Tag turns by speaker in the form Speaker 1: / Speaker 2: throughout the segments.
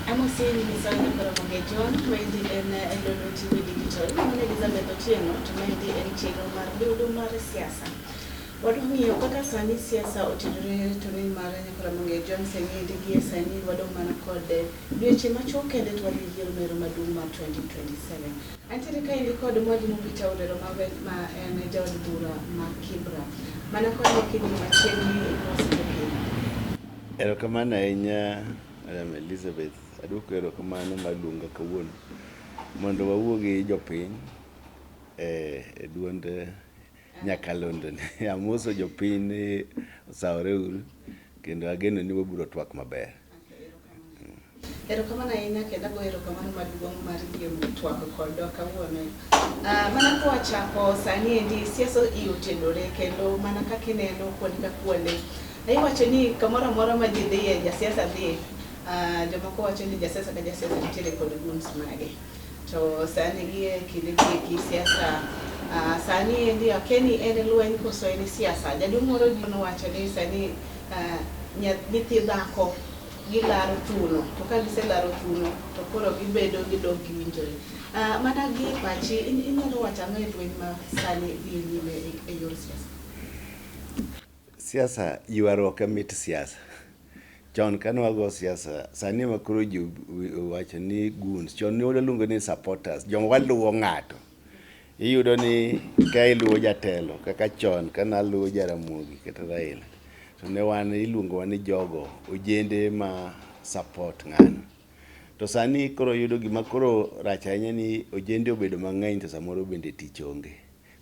Speaker 1: Amosi Misango Karamoge John, maendi en Lolwe TV Digital. Mano Elizabeth Otieno, to maendi en chenro mar Dodo mar Siasa. Wadwa ng'iyo kaka sani siasa otenore to ni mar Nyakaramoge John sani endi gie sani wadong' mana kod dweche machuok kende to wadhi yiero mero maduong' mar 2027. Antiere kaendi kod Mwalimu Peter Odero ma en jaod bura ma Kibra. Mana kod kidhi machiegni mos jopiny.
Speaker 2: Erokamano ahinya, Madam Elizabeth. Aduoko erokamano mar luonga kawuono mondo wawuo gi jopiny e duond nyakalondo ni. Amoso jopiny ni osawore uru kendo ageno ni wabiro twak maber.
Speaker 1: Erokamano ahinya kendo agoyo erokamano maduong' mar yie twak kodwa kawuono. Mana kwachako sani endi siasa iye otenore kendo mana kaka ineno kuonde ka kuonde. Iwacho ni kamoro amora ma ji dhiye, jasiasa dhiye, jomoko wacho ni jasiasa ka jasiasa nitiere kod goons mage. To sani gie kinde gi eki siasa sani endi akia ni en lweny koso en siasa. Jaduong' moro nowacho ni sani nyithi dhako gilaro thuno to ka giselaro thuno to koro gibedo gidok giwinjore. Mana gi pachi inyalo wacho ang'o e lweny ma sani dhi nyime e yor siasa?
Speaker 2: Siasa ywaruok e mit siasa. Chon kane wago siasa, sani ema koro ji owacho ni goons. Chon ne waluongo ni supporters, joma waluwo ng'ato. Iyudo ni ka iluwo jatelo kaka chon kane aluwo Jaramogi kata Raila, to ne wan iluongowa ni jogo ojende ma support ng'ano. To sani koro yudo gima koro rach ahinya ni ojende obedo mang'eny to samoro bende tich onge.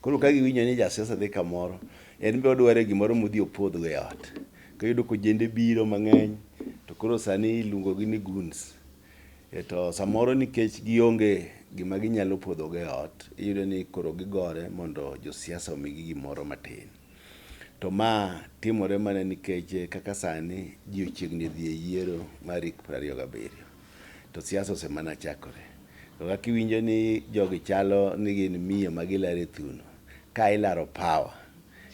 Speaker 2: Koro ka giwinjo ni jasiasa dhi kamoro, en be odwaro gimoro modhi opodhgo e ot. Koro iyudo ka ojende biro mang'eny to koro sani iluongo gi ni goons. To samoro nikech gionge gima ginyalo podhogo e ot, iyudo ni koro gigore mondo josiasa omigi gimoro matin. To ma timore mana nikech kaka sani ji ochiegni dhi e yiero mar tarik 27. To siasa osemana chakore. To kaka iwinjo ni jogi chalo ni gin miyo ma gilaro e thuno, ka ilaro power.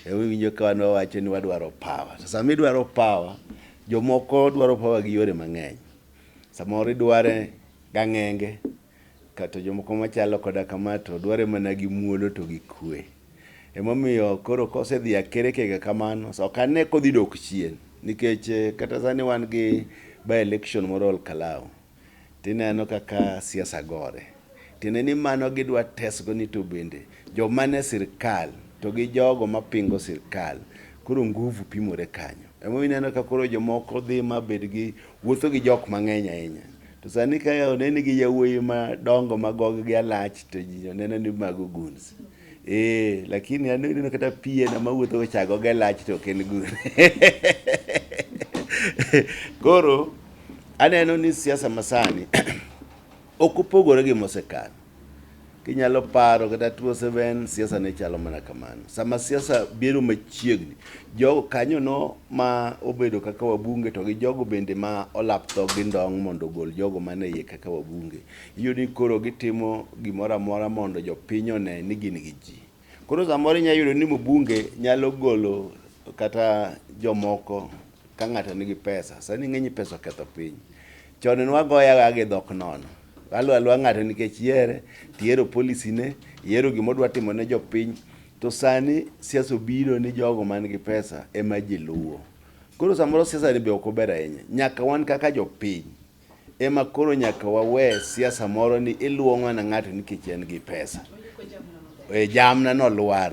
Speaker 2: Ema iwinjo ka wan wawacho ni wadwaro power. To sama idwaro power, jomoko dwaro power gi yore mang'eny. Samoro idware gang'enge, kata jomoko machalo koda kama to dware mana gi muolo to gi kwe. Emomiyo koro kosedhi akerekeke kamano, so ok ane kodhi dok chien. Nikech kata sani wan gi by election moro Ol Kalou, tineno kaka siasa gore. Tiende ni mano gidwa test go ni to bende joma ne sirkal to gi jogo mapingo sirkal koro nguvu pimore kanyo. Emomiyo ineno ka koro jomoko dhi ma bed gi wuotho gi jok mang'eny ahinya. To sani ka oneni gi yawuoyi madongo ma gog gi alach to ji neno ni mago goons. Eh, lakini an ineno kata PA na mawuotho go cha goge lach to ok en goon. Koro aneno ni siasa masani ok opogore gi mosekalo. Kinyalo paro kata 2007 siasa ne chalo mana kamano. Sama siasa biro machiegni, jogo kanyono ma obedo kaka wabunge to gi jogo bende ma olap dhog gi ndong' mondo ogol jogo mane iye kaka wabunge. Iyudo ni koro gitimo gimoro amora mondo jopiny one ni gin gi ji. Koro samoro inyalo yudo ni mbunge nyalo golo kata jomoko ka ng'ato nigi pesa. Sani ing'e ni pesa oketho piny. Chon ne wagoye agoya gi dhok nono. Waluwo aluwa ng'ato nikech ihere, tihero policy ne, ihero gima odwa timo ne jopiny. To sani siasa obiro ni jogo man gi pesa ema ji luwo. Koro samoro siasa ni be ok ober ahinya. Nyaka wan kaka jopiny ema koro nyaka wawe siasa moro ni iluwo mana ng'ato nikech en gi pesa. E jamna nolwar.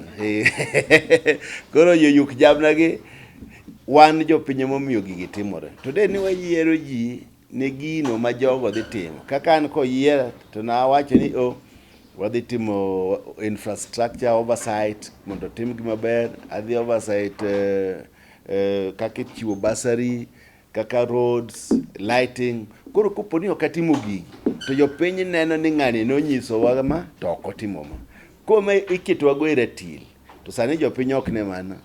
Speaker 2: Koro joyuk jamna gi wan jopiny emomiyo gigi timore. To de ni wayiero ji ne gino ma jogo dhi timo. Kaka an koyiera to nawacho ni oh, wadhi timo infrastructure oversight mondo otim gi maber. Adhi oversight kaka ichiwo bursary, kaka roads, lighting. Koro kopo ni ok atimo gigi, to jopiny neno ni ng'ani nonyisowa ma to ok otimo ma. Koro ma iketowago e ratil, to sani jopiny ok ne mano.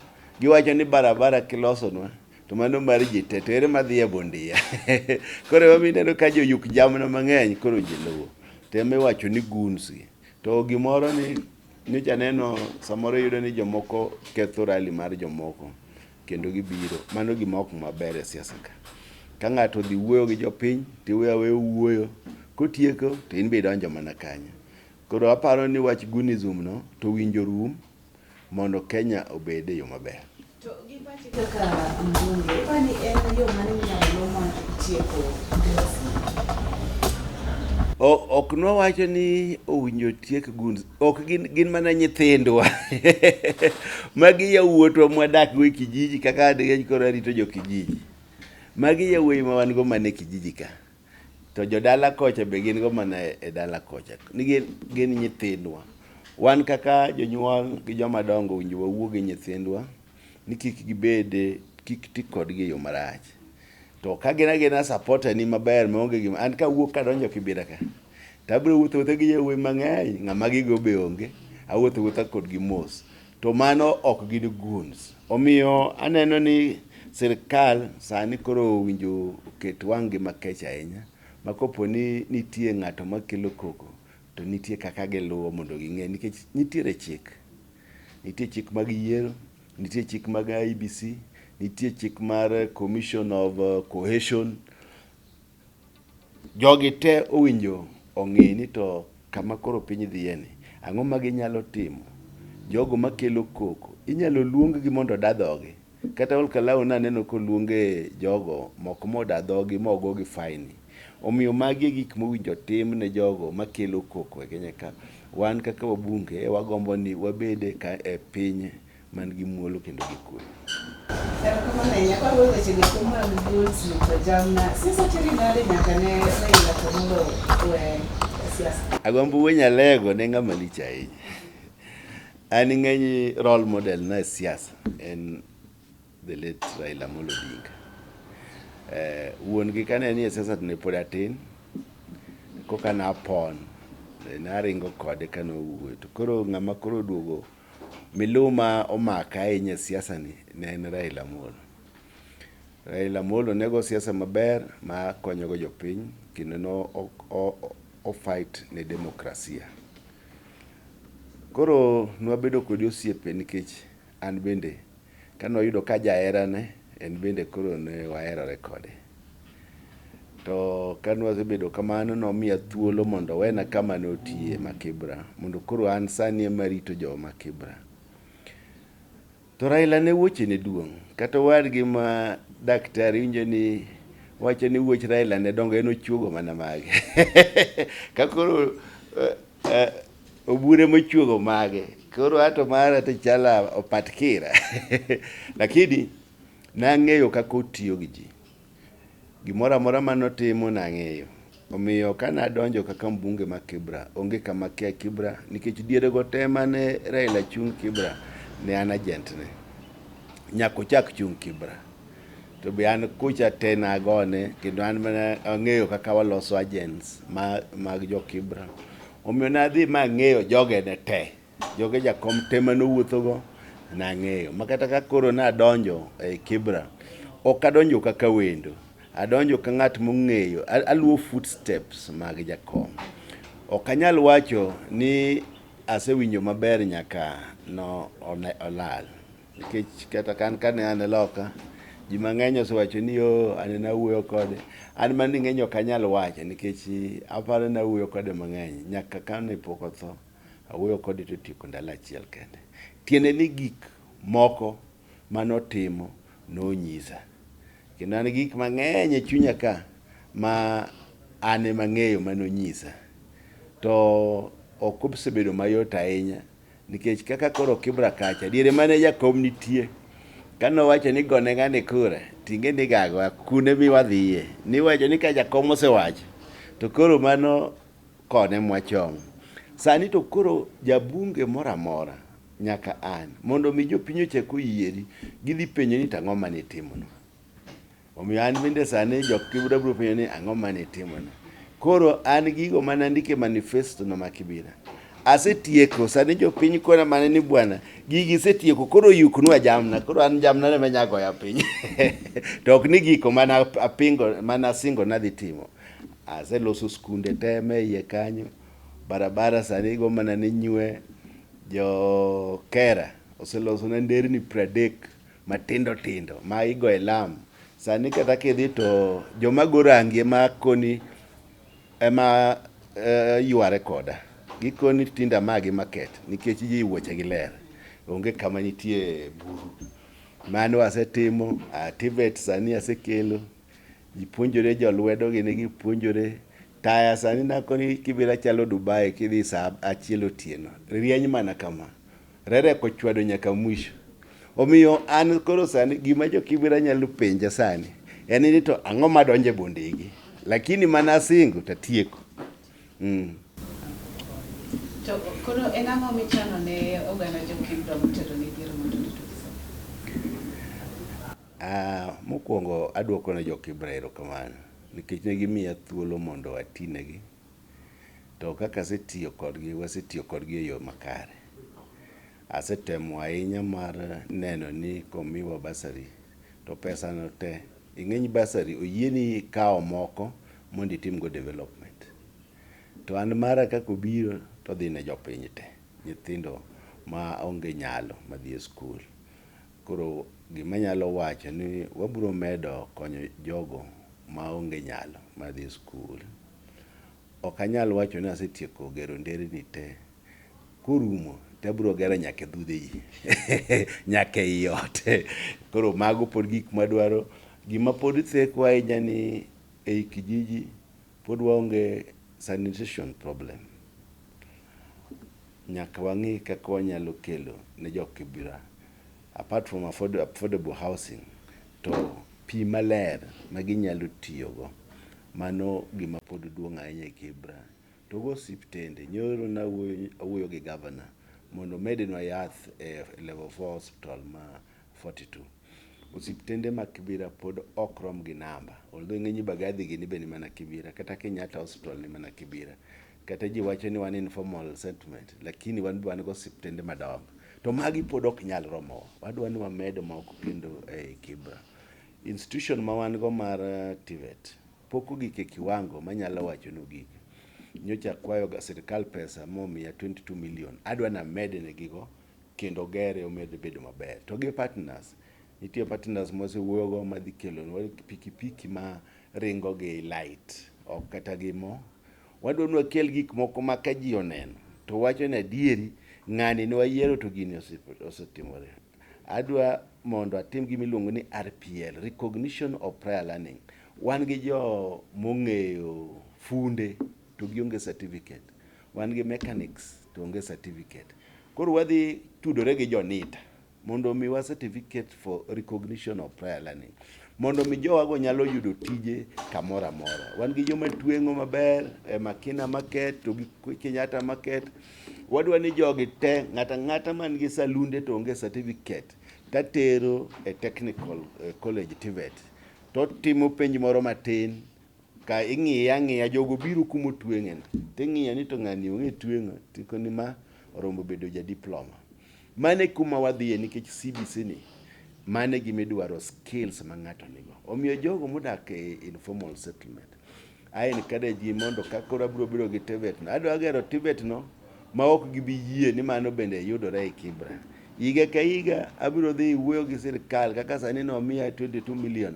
Speaker 2: Giwacho ni barabara kilosonwa to mano mar ji te, to ere madhi e bondia. Koro emomiyo ineno ka joyuk jamna mang'eny koro ji luwo. To ema iwacho ni goons gi. To gimoro ni nyocha aneno samoro iyudo ni jomoko ketho rally mar jomoko kendo gibiro. Mano gima ok maber e siasa ka. Ka ng'ato odhi wuoyo gi jopiny to iweyo aweya owuoyo, kotieko to in be idonjo mana kanyo. Koro aparo ni wach gunism no to owinjo rum mondo Kenya obed e yo maber.
Speaker 1: To gi pachi kaka mbunge, iparo ni en yo mane minyalo luw mondo itieko goons?
Speaker 2: Ok nwawacho ni owinjo tiek goons, ok gin, gin mana nyithindwa. Magi yawuotwa mwadak go e kijiji kaka an koro arito jo kijiji. Magi yawuoyi ma wan go mana e kijiji ka. To jodala kocha be gin go mana e dala kocha. Ni gin, gin nyithindwa. Wan kaka jonyuol gi joma dongo owinjo wawuo gi nyithindwa ni kik gibed, kik ti kodgi e yo marach. To ka gin agina supporter ni maber maonge gima, an kawuok kadonjo Kibera ka, to abiro wuotho awuotha gi yawuoyi mang'eny, ng'ama gigo be onge, awuotho awuotha kodgi mos. To mano ok gin goons. Omiyo aneno ni sirkal sani koro owinjo oket wang' gi makech ahinya, ma kopo ni nitie ng'ato makelo koko, to nitie kaka giluwo mondo ging'e, nikech nitiere chik. Nitie chik mag yiero, nitie chik mag IEBC, nitie chik mar Commission of Cohesion. Jogi te owinjo ong'i ni to kama koro piny dhiye ni, ang'o ma ginyalo timo? Jogo makelo koko, inyalo luong gi mondo oda dhogi. Kata Ol Kalou naneno koluonge jogo moko moda dhogi mogogi fine. Omiyo magi e gik mowinjo tim ne jogo makelo koko e Kenya ka. Wan kaka wabunge wagombo ni wabede ka e piny man gi muolo kendo gi kwe.
Speaker 1: Erokamano ahinya. Kwa weche go mag goons to jamna, siasa teri nade nyaka ne Raila Amolo we siasa?
Speaker 2: Agombo wuo Nyalego ne ng'ama lich ahinya. An ng'eny role model na e siasa en the late Raila Amolo Odinga. Wuon gi kane nie siasa to ne pod atin, koka napon, naringo kode kane owuoyo. To koro ng'ama koro oduogo miluma omaka ahinya e siasa ni ne en Raila Amolo. Raila Amolo ne go siasa maber ma konyo go jopiny kendo no o fight ne demokrasia. Koro nwabedo kode osiepe nikech an bende kane wayudo ka jaherane en bende koro ne waherore kode. To kane wasebedo kamano nomiya thuolo mondo owena kama notiye ma Kibra mondo koro an sani ema arito joma Kibra. To Raila ne wuoche ne duong', kata owadgi ma daktari iwinjo ni wacho ni wuoch Raila ne dongo en ochuogo mana mage. Ka koro Obure mochuogo mage, koro ato mara to chala opat kira. Lakini nang'eyo kaka otiyo gi ji. Gimoro amora manotimo nang'eyo. Omiyo kane adonjo kaka mbunge ma Kibra, onge kama akia Kibra nikech diere go te mane Raila chung' Kibra ne an agent ne. Nyaka ochak chung' Kibra. To be an kucha te nagone kendo an mana ang'eyo kaka waloso agents mag jo Kibra. Omiyo nadhi ma ang'eyo jogene te. Joge jakom te mane owuothogo nang'eyo. Ma kata ka koro nadonjo e Kibra, ok adonjo kaka wendo. Adonjo ka ng'at mong'eyo, aluwo footsteps mag jakom. Ok anyal wacho ni asewinjo maber nyaka no olal. Nikech kata kan kane an e loka, ji mang'eny osewacho ni oh, an nawuoyo kode. An mani ng'eny ok anyal wacho nikech aparo ni nawuoyo kode mang'eny. Nyaka kane pok otho, awuoyo kode to otieko ndalo achiel kende. Tiende ni gik moko manotimo nonyisa. Kendo an gi gik mang'eny e chunya ka ma an ema ang'eyo manonyisa. To ok osebedo mayot ahinya nikech kaka koro Kibra kacha, diere mane jakom nitie, kane owacho ni gone ng'ani kura, ting'e ni gago kune mi wadhiye. Niwacho ni ka jakom osewacho, to koro mano kone mwachomo. Sani to koro jabunge moro amora nyaka an mondo mi jopiny ochak oyieri, gidhi penjo ni to ang'o mane itimono. Omiyo an bende sani jok Kibra biro penjo ni ang'o mane itimono. Koro an gigo mane andiko e manifesto no ma Kibra asetieko. Sani jopiny kona mana ni bwana gigi isetieko, koro yuknwa jamna. Koro an jamna ne nya goya piny. To ok ni giko mana apingo mana asingo nadhi timo. Aseloso skunde te me iye kanyo, barabara sani igo mana ni nywe. Jo Kera oselosona nderni 30 matindo tindo ma igo e lam. Sani kata kidhi to joma go rangi ema koni ema yware koda. Gikoni tinde amagi market nikech ji wuoche gi ler. Onge kama nitie buru. Mano asetimo, TVET sani asekelo. Ji puonjore jolwedo gini gipuonjore. Taya sani nakoni Kibera chalo Dubai kidhi saa achiel otieno. Rieny mana kama. Rerek ochwado nyaka mwisho. Omiyo an koro sani gima jo Kibera nyalo penja sani en ni to ang'o madonjo e bondegi. Lakini mana asingo tatieko.
Speaker 1: To koro en ang'o michano ne oganda jo Kibra motelo ne yiero mar 2027?
Speaker 2: Mokwongo aduoko ne jo Kibra erokamano nikech ne gimiya thuolo mondo atinegi. To kaka asetiyo kodgi, wasetiyo kodgi e yo makare. Asetemo ahinya mar neno ni komiwa bursary to pesa no te, ing'eny bursary oyieni kawo moko mondo itimgo development. To an mara kaka obiro to odhi ne jopiny te, nyithindo ma onge nyalo madhi e skul. Koro gima anyalo wacho ni wabiro medo konyo jogo maonge nyalo madhi e skul. Ok anyal wacho ni asetieko gero nderni te. Korumo to abiro gero nyaka e dhudhe ji, nyaka ei ot. Koro mago pod gik madwaro. Gima pod theko ahinya ni ei kijiji pod waonge sanitation problem. Nyaka wang'i kaka wanyalo kelo ne jo Kibra apart from affordable housing to pi maler ma ginyalo tiyogo. Mano gima pod duong' ahinya e Kibra. To go osiptende, nyoro nawuoyo gi gavana mondo omednwa yath e level 4 hospital ma 42. Osiptende ma Kibera pod ok rom gi namba. Although ing'e ni Mbagathi gini be ni mana Kibera, kata Kenyatta hospital ni mana Kibera. Kata ji wacho ni wan informal settlement, lakini wan be wan gi osiptende madongo. To magi pod ok nyal romowa. Wadwa ni wamed moko kendo ei Kibra. Institution ma wan go mar TVET pok ogik e kiwango manyalo wacho ni ogik. Nyocha akwayo ga sirikal pesa momiya 22 million. Adwa ni amed negigo kendo gere omed bedo maber. To gi partners, nitie partners mwasewuoyo go madhi kelonwa pikipiki ma ringo gi light, ok kata gi mo. Wadwa ni wakel gik moko ma ka ji oneno to wacho ni adieri ng'ani ne wayiero to gini osetimore. Adwa mondo atim gima iluongo ni RPL, Recognition of Prior Learning. Wan gi jo mong'eyo funde to gionge certificate. Wan gi mechanics to onge certificate. Koro wadhi tudore gi jo NITA mondo omiwa certificate for recognition of prior learning. Mondo mi jowago nyalo yudo tije kamoro amora. Wan gi joma tweng'o maber e Makina Market to gi Kenyatta Market. Wadwa ni jogi te, ng'ato ang'ata man gi salunde to onge certificate, tatero e technical college TVET. To timo penj moro matin, ka ing'iye ang'iya, jogo biro kuma otweng'e no. Ting'iyo ni to ng'ani ong'e tweng'o, tikoni ma oromo bedo ja diploma. Mano e kuma wadhiye nikech CBC ni, mano e gima idwaro skills ma ng'ato nigo. Omiyo jogo modak e informal settlement, I encourage gi mondo ka koro abiro bedo gi TVET no, adwa gero TVET no ma ok gibi yie ni mano bende yudore e Kibra. Higa ka higa abiro dhi wuoyo gi sirikal kaka sani nomiya 22 million.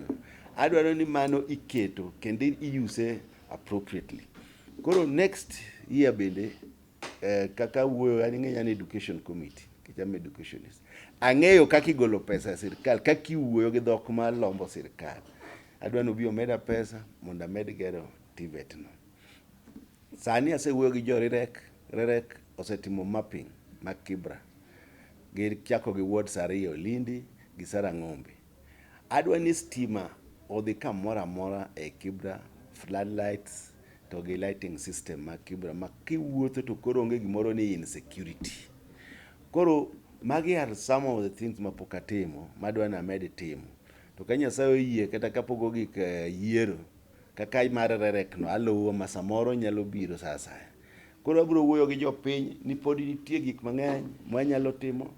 Speaker 2: Adwaro ni mano iketo kendo i-use appropriately. Koro next year bende kaka wuoyo an ing'eyo an education committee nikech am educationist. Ang'eyo kaka igolo pesa e sirikal, kaka iwuoyo gi dhok malombo sirikal. Adwa ni obi omeda pesa mondo amed gero TVET no. Sani asewuoyo gi jo REREC, REREC osetimo mapping mag Kibra. Gichako gi wards ariyo, Lindi gi Sarang'ombe. Adwa ni stima odhi kamoro amora e Kibra, floodlights to gi lighting system mag Kibra ma kiwuotho to koro onge gimoro ni insecurity. Koro magi are some of the things mapok atimo madwa ni amed timo. To ka Nyasaye oyie kata kapok ogik yiero kaka mar REREC no aluwo ma samoro nyalo biro sa asaya. Koro abiro wuoyo gi jopiny ni pod nitie gik mang'eny mwanyalo timo.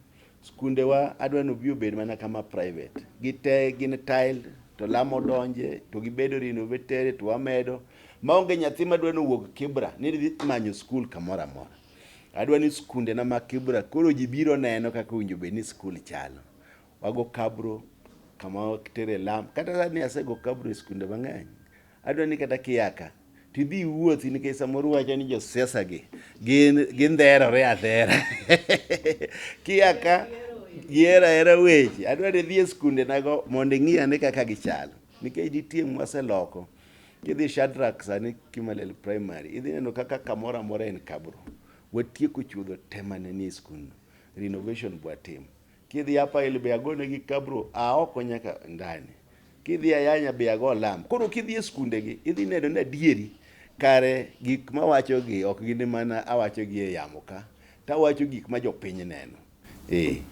Speaker 2: Skundewa adwa ni obi obed mana kama private. Gite gin tiled to lamo odonje to gibedo renovated to wamedo. Maonge nyathi madwa ni owuog Kibra ni dhi manyo skul kamoro amora. Adwa ni skunde na mag Kibra koro ji biro neno kaka owinjo bed ni skul chalo. Wago cabro. kama tere lam. Kata sani asego kabro e skunde mang'eny. Adwa ni kata kia ka to idhi iwuothi nikech samoro wacho ni josiasa gi gin gindherore adhera. Kia ka gihero ahera weche. Adwa ni idhi e skunde nago mondo ing'i ane kaka gichalo. Nikech nitie mwaseloko. Kidhi Shadrack sani Kimalel Primary, idhi neno kaka kamoro amora en kabro. Watieko chuodho te mane nie skundno. Renovation bwatimo. Kidhi Upper Hill be agonegi kabro a oko nyaka ndani. Kidhi Ayanya be ago lam. Koro kidhi e skundegi, idhi neno ni adieri kare gik mawachogi ok gin mana awachogi e yamo ka, tawacho gik ma jopiny neno. Eh.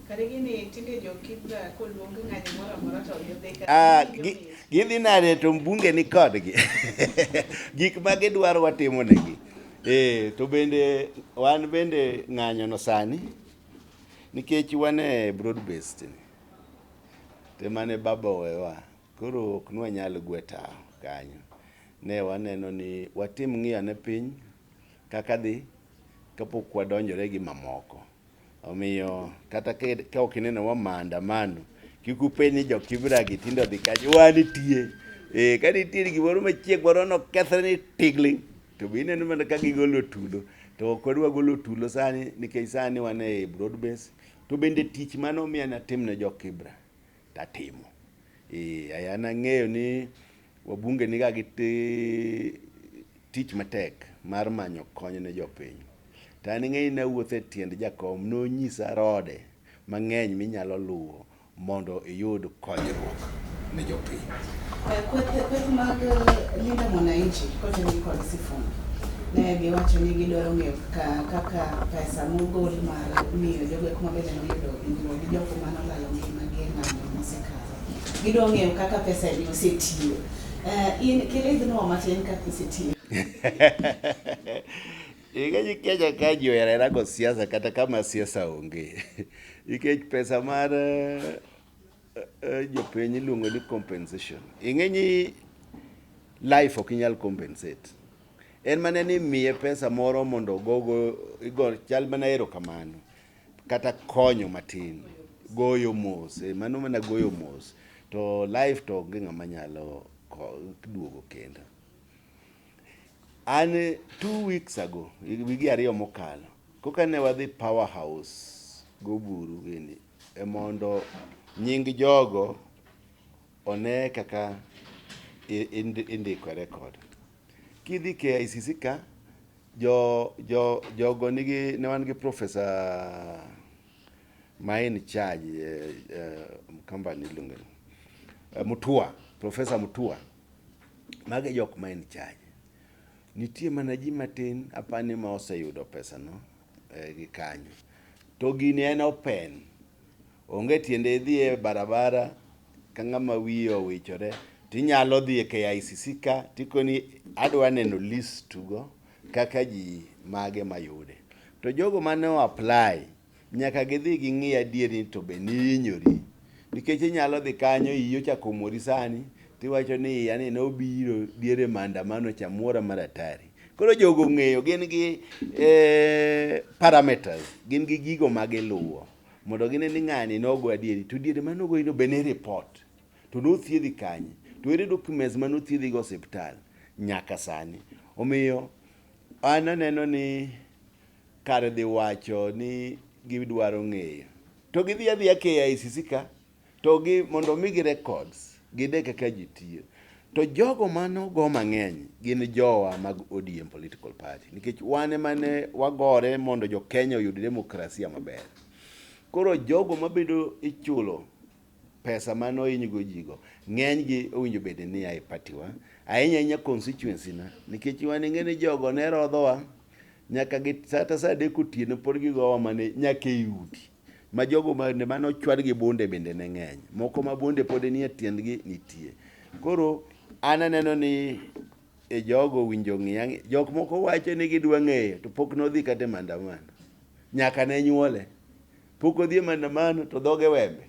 Speaker 1: Kare gini tinde jo Kibra koluong ng'anyo moro amora to gidhi ka.
Speaker 2: Ah, gidhi nade to mbunge ni kodgi. Gik ma gidwaro watimo negi. Eh, to bende wan bende ng'anyo no sani nikech wan e broad based ni. Te mane baba owewa koro ok nwanyal gwe tawo kanyo. Ne waneno ni watim ng'iyo ane piny kaka dhi kapok wadonjore gi mamoko. Omiyo kata ka ok ineno wa maandamano, kik upenj ni jo Kibra gi tinde odhi kanye, wan nitie. Eh, ka nitie gimoro machiek moro nokethre ni tigli, to be ineno mana ka gigolo tulo. To ok wadwa golo tulo sani nikech sani wan e broad base. To bende tich mane omiya natim ne jo Kibra, tatimo. Eh, an ang'eyo ni wabunge niga gi tich matek mar manyo kony ne jopiny. To an ing'eyo ni nawuotho e tiend jakom nonyisa rode mang'eny minyalo luwo mondo iyud konyruok ne jopiny.
Speaker 1: Kweth mag Linda Mwananchi kotenore kod Sifuna ne giwacho ni gidwaro ng'eyo kaka pesa mogol mar miyo jogo eko mabende noyudo hinyruok gi jogo manolalo ngimagi e ng'anyo mosekalo. Gidwa ng'eyo kaka pesa ni osetiyo. In kiridhnwa matin kaka osetiyo.
Speaker 2: Ing'e Kenya ka ji ohero ahera go siasa kata kama siasa onge. Nikech pesa mar jopiny iluongo ni compensation. Ing'e ni life ok inyal compensate. En mana ni miye pesa moro mondo ogogo igo chal mana erokamano kata konyo matin goyo mos mano mana goyo mos to life to onge ng'ama nyalo duogo kendo. An 2 weeks ago, wigi 2 mokalo, koka ne wadhi Power House goburu gini e mondo nying jogo one kaka indiko e record. Kidhi KICC ka, jogo nigi ne wan gi professor ma in charge company iluongo ni Mutua, Professor Mutua. Mago e jok ma in charge. Nitie mana ji matin apani ma oseyudo pesa no gi kanyo. To gini en open. Onge tiende idhi e barabara ka ng'ama wiye owichore tinyalo dhi e KICC ka tikoni adwa neno list go kaka ji mage mayude. To jogo mane o apply nyaka gidhi ging'i adieri ni to be nihinyori. Nikech inyalo dhi kanyo iyi ochako omori sani tiwacho ni iya ni nobiro diere maandamano cha muora mar hatari. Koro jogo ong'eyo gin gi parameters, gin gi gigo ma giluwo mondo gine ni ng'ani nogo adieri to diere manogoyi no be ne report to nothiedhi kanye to ere documents manothiedhi go osiptal nyaka sani. Omiyo an aneno ni kar dhi wacho ni gidwaro ng'eyo to gidhi adhiya KICC ka to gi mondo omigi records gine kaka ji tiyo. To jogo manogo mang'eny gin jowa mag ODM political party nikech wan ema ne wagore mondo jo Kenya oyud demokrasia maber. Koro jogo mabedo ichulo pesa mane ohinygo ji go ng'eny gi owinjo bed ni a e party wa ahinya ahinya constituency na nikech wan ing'e ni jogo ne rodhowa nyaka gi kata saa 3 otieno pod gigowa mana nyaka e udi ma jogo bende mane ochwad gi bunde bende ne ng'eny moko ma bunde pod nie tiendgi nitie. Koro an aneno ni e jogo owinjo ng'i jok moko wacho ni gidwa ng'eyo to pok nodhi kata e maandamano nyaka ne nyuole pok odhi e maandamano to dhoge wembe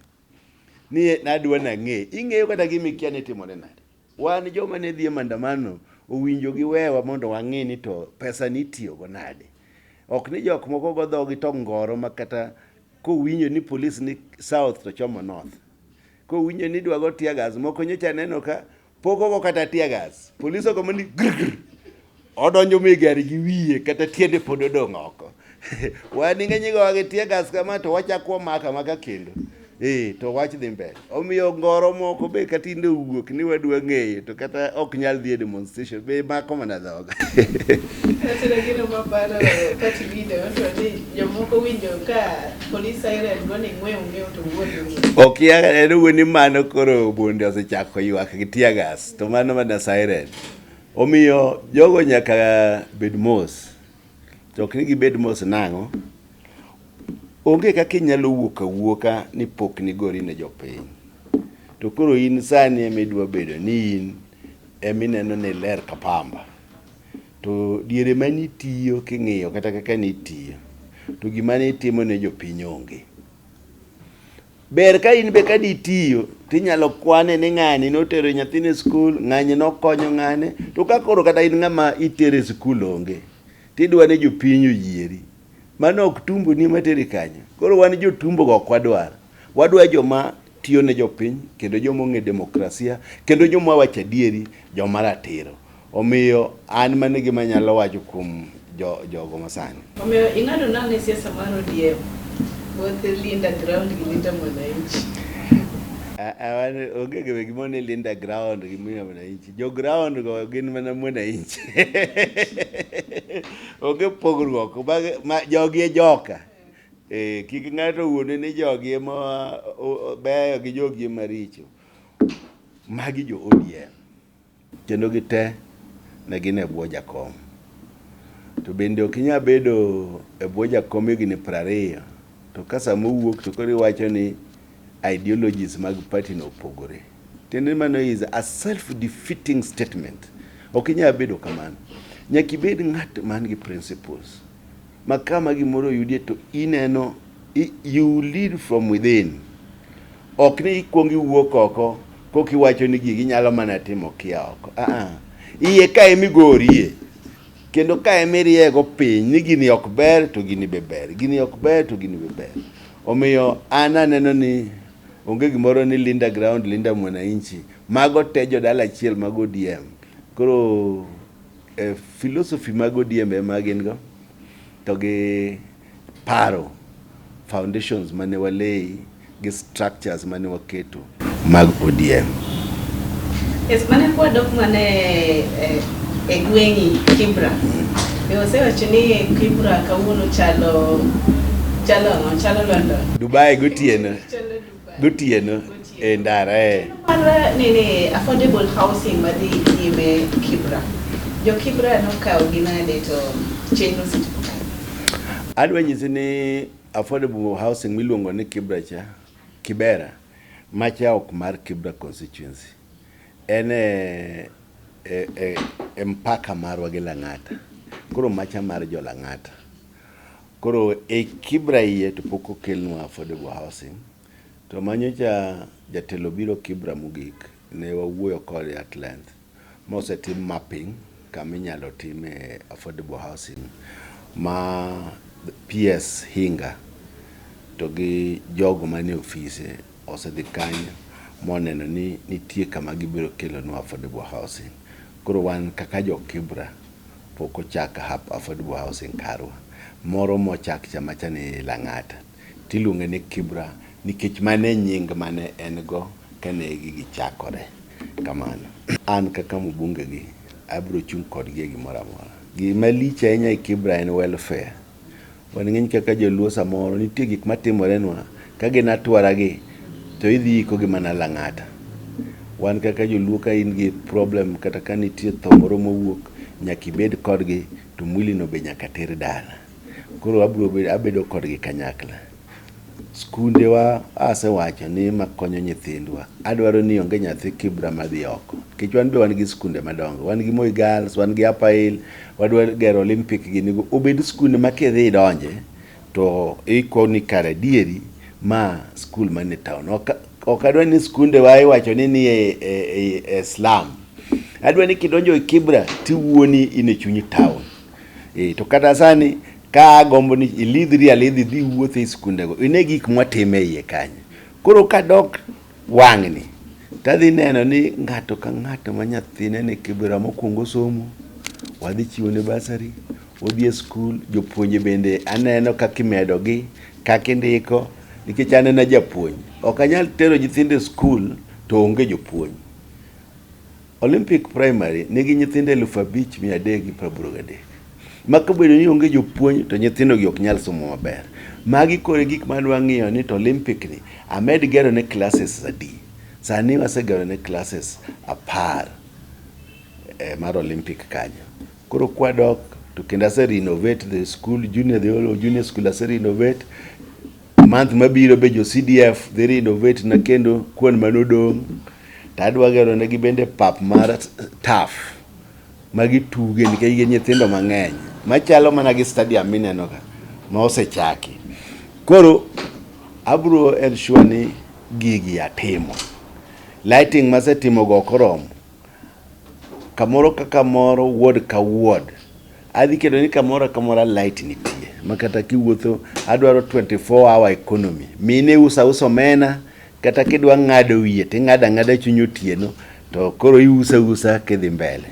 Speaker 2: ni nadwa nang'e ing'eyo kata gima ikia ni timore nade wan joma ne dhi e maandamano owinjo giwewa mondo wang'e ni to pesa ni itiyogo nade ok ni jok moko go dhogi to ngoro ma kata kowinjo ni polis ni south to chomo north. Kowinjo ni idwa go tear gas, moko nyocha aneno ka pok ogo kata tear gas. Polis ogo mana ni gr gr. Odonjo mi gari gi wiye kata tiende pod odong' oko. Wan ing'e igowa gi tear gas kama to wachako wamako amaka kendo. Eh, to wach dhi mbele. Omiyo ngoro moko be katinde owuok ni wadwa ng'eyo to kata ok nyal dhi e demonstration be mako mana dhoga.
Speaker 1: Kata gino maparo party leader to ni jomoko winjo ka police siren go ni ng'wew ng'wew to wuon wuon.
Speaker 2: Ok ya en owuon ni mano koro bunde osechako ywak gi tear gas to mano mana siren. Omiyo jogo nyaka bed mos. To ok ni gibed mos nang'o? Onge kaka inyalo wuok awuoka ni pok nigori ne jopiny. To koro in sani ema idwa bedo ni in ema ineno ni iler ka pamba. To diere mane itiyo king'iyo kata kaka nitiyo, to gima nitimo ne jopiny onge. Ber ka in be ka ditiyo tinyalo kwane ni ng'ani notero nyathine e skul, ng'ani nokonyo ng'ane. To ka koro kata in ng'ama itero e skul onge, tidwa ni jopiny oyieri. Mano ok tumbo ni materi kanyo. Koro wan jotumbo go ok wadwar. Wadwa joma tiyo ne jopiny kendo joma ong'e demokrasia kendo joma wacho adieri, joma ratiro. Omiyo an mano e gima anyalo wacho kuom jo, jogo masani.
Speaker 1: Omiyo ing'ado nang'o e siasa mar ODM? Both Linda Ground gi Linda Mwananchi.
Speaker 2: Onge gimoro ni Linda Ground gi Linda Mwananchi. Jo ground go gin mana Mwananchi. Onge pogruok. Jogi e joka. Eh, kik ng'ato wuonde ni jogi ema beyo gi jogi ema richo. Magi jo ODM. Kendo gite ne gin e bwo jakom. To bende ok inyal bedo e bwo jakom higni 20 to ka sama owuok to koro iwacho ni ideologies mag party no opogore. Tiende ni mano is a self defeating statement. Ok inyal bedo kamano. Nyaka ibed ng'at man gi principles. Ma kama gimoro oyudie to ineno you lead from within. Ok ni ikwong iwuok oko koka iwacho ni gigi nyalo mana timo kia oko. Ah ah. Iye ka ema igorie. Kendo ka ema iriego piny ni gini ok ber to gini be ber. Gini ok ber to gini be ber. Omiyo an aneno ni onge gimoro ni Linda Ground, Linda Mwananchi. Mago te jodala achiel mag ODM. Koro eh, philosophy mag ODM ema gin go to gi paro foundations mane walei gi structures mane waketo mag ODM.
Speaker 1: Yes, mane kwadok mane e, e gweng'i Kibra. E osewacho ni Kibra kawuono chalo chalo ang'o? Chalo London.
Speaker 2: Dubai gotieno.
Speaker 1: Chalo Dubai.
Speaker 2: Gotieno e ndara e.
Speaker 1: Mar nini affordable housing madhi nyime Kibra. Jo Kibra nokawo gi nade to chenro osechopo kanye?
Speaker 2: Adwa nyisi ni affordable housing miluongo ni Kibra cha, Kibera, macha ok mar Kibra constituency. En e, e, e, e mpaka marwa gi Lang'ata. Koro macha mar jo Lang'ata. Koro e Kibra iye to pok okelnwa affordable housing. To manyocha jatelo biro Kibra mogik, ne wawuoyo kode at length. Mosetim mapping kama inyalo time affordable housing ma PS Hinga to gi jogo manie ofise osedhi kanyo moneno ni nitie kama gibiro kelonwa affordable housing. Koro wan kaka jo Kibra pok ochak affordable housing karwa. Moro mochak cha macha ni Lang'ata tiluonge ni Kibra nikech mano e nying mane en go kane gigi chakore. Kamano. An kaka mbunge gi abiro chung' kodgi e gimoro amora. Gima lich ahinya e Kibra en welfare. Wan ng'eny kaka joluo samoro nitie gik matimorenwa ka gin atwara gi to idhi iko gi mana Lang'ata. Wan kaka joluo ka in gi problem kata ka nitie tho moro mowuok nyaka ibed kodgi to mwili no be nyaka ter dala. Koro abiro bedo abedo kodgi kanyakla. Skundewa asewacho ni makonyo nyithindwa. Adwaro ni onge nyathi Kibra madhi oko. Nikech wan be wan gi skunde madongo. Wan gi Moi Girls, wan gi Upper Hill, wadwa gero Olympic gini go. Obed skunde ma kidhi idonje to iko ni kare adieri ma skul man e town. Ok adwa ni skunde wa iwacho ni ni e slum. Adwa ni kidonjo e Kibra tiwuo ni in e chuny town. E, to kata sani ka agombo ni ilidhri alidhi idhi iwuoth e skundego ine gik mwatimo e iye kanyo. Koro kadok Wang'ni tadhi neno ni ng'ato ka ng'ato ma nyathine ni Kibra mokwongo somo, wadhi chiwone bursary, odhi e skul, jopuonje bende aneno kaka imedogi, kaka indiko, nikech an en ajapuonj. Ok anyal tero nyithindo e skul to onge jopuonj. Olympic Primary nigi nyithindo 5383. Ma kobedo ni onge jopuonj to nyithindo gi ok nyal somo maber. Magi koro e gik ma adwa ng'iyo ni to Olympic ni amed gero ne classes adi. Sani wasegero ne classes 10 mar Olympic kanyo. Koro kwadok to kendo ase renovate the school, junior, the whole junior school ase renovate. Month mabiro be jo CDF dhi renovate na kendo kuon manodong'. To adwa gero negi bende pap mar turf ma gituge nikech gin nyithindo mang'eny machalo mana gi stadium mineno ka ma osechaki. Koro abro ensure ni gigi atimo. Lighting masetimo go ok oromo. Kamoro ka kamoro, ward ka ward, adhi keto ni kamoro kamora light nitie ma kata kiwuotho adwaro 24 hour economy. Mine uso ausa omena kata kidwa ng'ado wiye ting'ado ang'ada chuny otieno to koro iuso ausa kidhi mbele.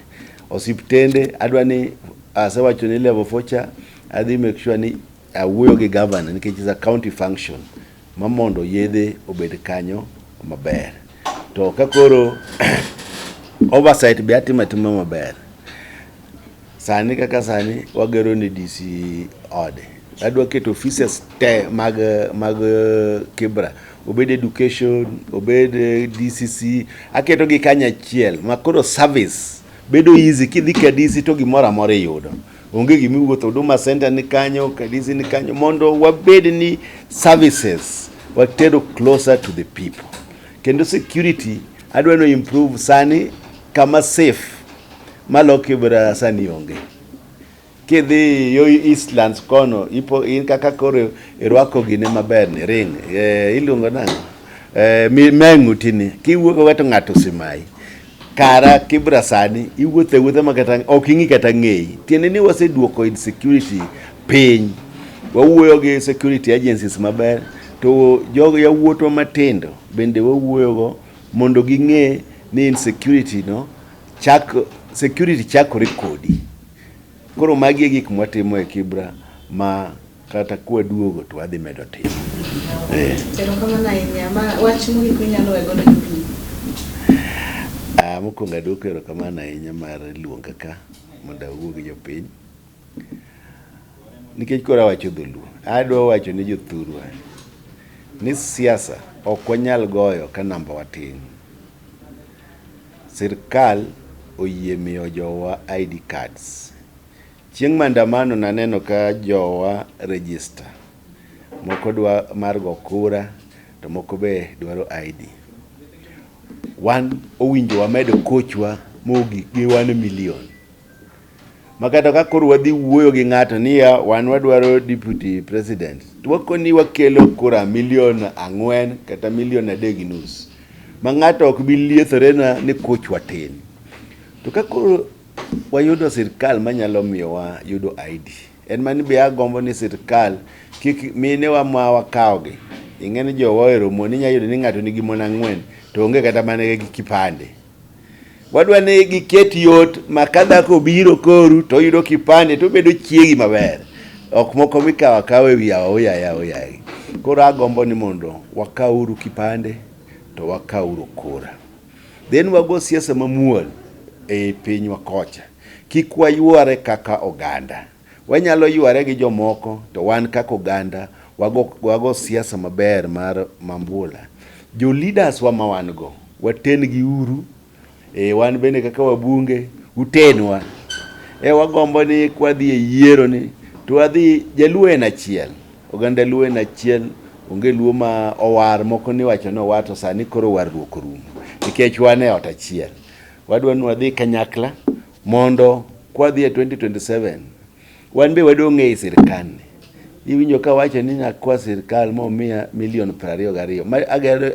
Speaker 2: Osiptende adwa ni asewacho ni level 4 cha adhi make sure ni awuoyo gi governor nikech is a county function ma mondo yedhe obed kanyo maber. To ka koro oversight be atimo atima maber. Sani kaka sani wagero ne DC ode. Adwa keto offices te mag Kibra. Obed education, obed DCC, aketo gi kanyachiel ma koro service bedo easy kidhi ka DC to gimoro amora iyudo. Onge gima iwuotho, Huduma Center ni kanyo, ka DC ni kanyo, mondo wabed ni services watero closer to the people. Kendo security adwa ni improve sani kama safe malo Kibra sani onge. Kidhi yo Eastlands kono, ipo in kaka koro irwako gine maber ni ring, iluongo nang'o? Meng'uti ni, kiwuok to ng'ato osemayi. Kara Kibra sani iwuotho awuotha ma kata ok ing'i kata ng'eyi. Tiende ni waseduoko insecurity piny. Wawuoyo gi security agencies maber to jogo yawuotwa matindo bende wawuoyogo mondo ging'e ni insecurity no chak, security chakore kodi. Koro magi e gik mwatimo e Kibra ma kata kwaduogo to wadhi medo timo.
Speaker 1: Erokamano ahinya. Ma wach mogik minyalo we godo jopiny?
Speaker 2: Mokwongo aduoko erokamano ahinya mar luonga ka mondo awuo gi jopiny. Nikech koro awacho dholuo, adwa wacho ni jothurwa ni siasa ok wanyal goyo ka namba wa tin. Sirkal oyie miyo jowa ID cards. Chieng' maandamano naneno ka jowa register. Moko dwa mar go kura to moko be dwaro ID. Wan owinjo wamed kochwa mogik gi 1 million. Makata ka koro wadhi wuoyo gi ng'ato niya wan wadwaro deputy president to wakoni wakelo kura milion 4 kata milion 3.5 ma ng'ato ok bi liethore na ni kochwa tin. To ka koro wayudo sirkal manyalo miyowa yudo ID, en mani be agombo ni sirkal kik minewa ma wakawogi. Ing'e ni jowa ohero mon, inyalo yudo ni ng'ato nigi mon 4 to onge kata mana gi kipande. Wadwa ni giket yot ma ka dhako obiro koru to oyudo kipande to obedo chiegi maber. Ok moko mikawo akawa e wi yawa oyaye oyaye. Koro agombo ni mondo wakawuru kipande to wakawuru kura. Then wago siasa mamuol e pinywa kocha. Kik wayware kaka oganda. Wanyalo yware gi jomoko to wan kaka oganda wago siasa maber mar mambula. Jo leaders wa ma wan go, waten gi uru. Wan bende kaka wabunge, utenwa. Wagombo ni kwadhi e yiero ni, to wadhi, jaluo en achiel. Oganda luo en achiel, onge luo ma owar, moko ni wacho ni owar to sani koro warruok orumo. Nikech wan e ot achiel. Wadwa ni wadhi kanyakla mondo kwadhi e 2027 wan be wadong' ei sirkal ni. Iwinjo ka wacho ni nakwa sirkal momiya milion 22 ma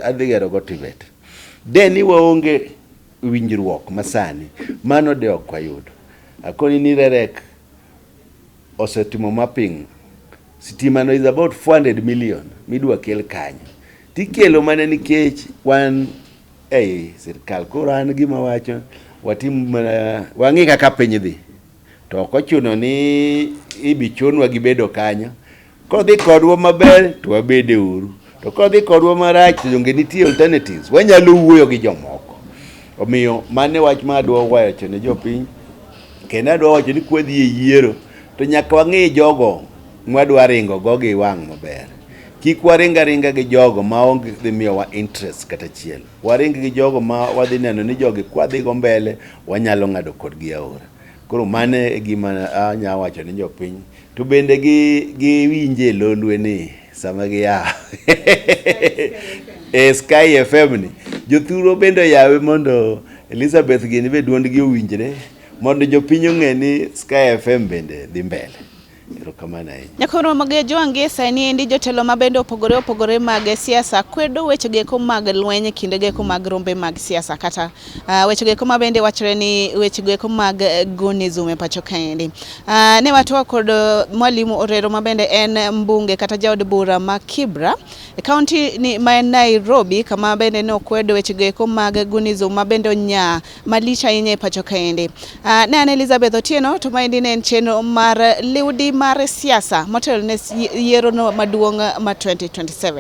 Speaker 2: adhi gero go TVET. De ni waonge winjruok masani, mano de ok wayudo. Akoni ni Rerek osetimo mapping. Sitima no is about 400 million midwa kel kanyo. Tikelo mana nikech wan ei sirkal. Koro an gima wacho, watim mana wang'i kaka piny dhi. To ok ochuno ni ibi chunwa gi bedo kanyo. Kodhi kodwa maber to wabede uru. To kodhi kodwa marach to donge nitie alternatives. Wanyalo wuoyo gi jomoko. Omiyo mano e wach ma adwa wacho ne jopiny. Kendo adwa wacho ni kwadhi e yiero to nyaka wang'i jogo mwadwa ringo go gi wang' maber. Kik waring aringa gi jogo ma onge dhi miyowa interest kata achiel. Waring gi jogo ma wadhi neno ni jogi kwadhi go mbele wanyalo ng'ado kodgi aora. Koro mano e gima anya wacho ne jopiny. To bende gi giwinje lolwe ni sama giya e Sky FM ni jothurwa bende oyawe mondo Elizabeth gini be duondgi owinjre mondo jopiny ong'e ni Sky FM bende dhi mbele. Erokamano ahinya.
Speaker 1: Nyakoro mag Joange sani endi jotelo mabende opogore opogore mag siasa kwedo weche geko mag lweny e kinde geko mag rombe mag siasa kata weche geko mabende wachore ni weche geko mag gonism e pacho kaendi. Ne watwa kod Mwalimu Orero mabende en mbunge kata jaod bura ma Kibra e kaunti ni ma en Nairobi kama bende ne okwedo weche geko mag gonism mabende onya malich ahinya e pacho kaendi. Ne an Elizabeth Otieno to maendi ne en chenro mar liwdi mar siasa motelo ne yiero no maduong' ma 2027.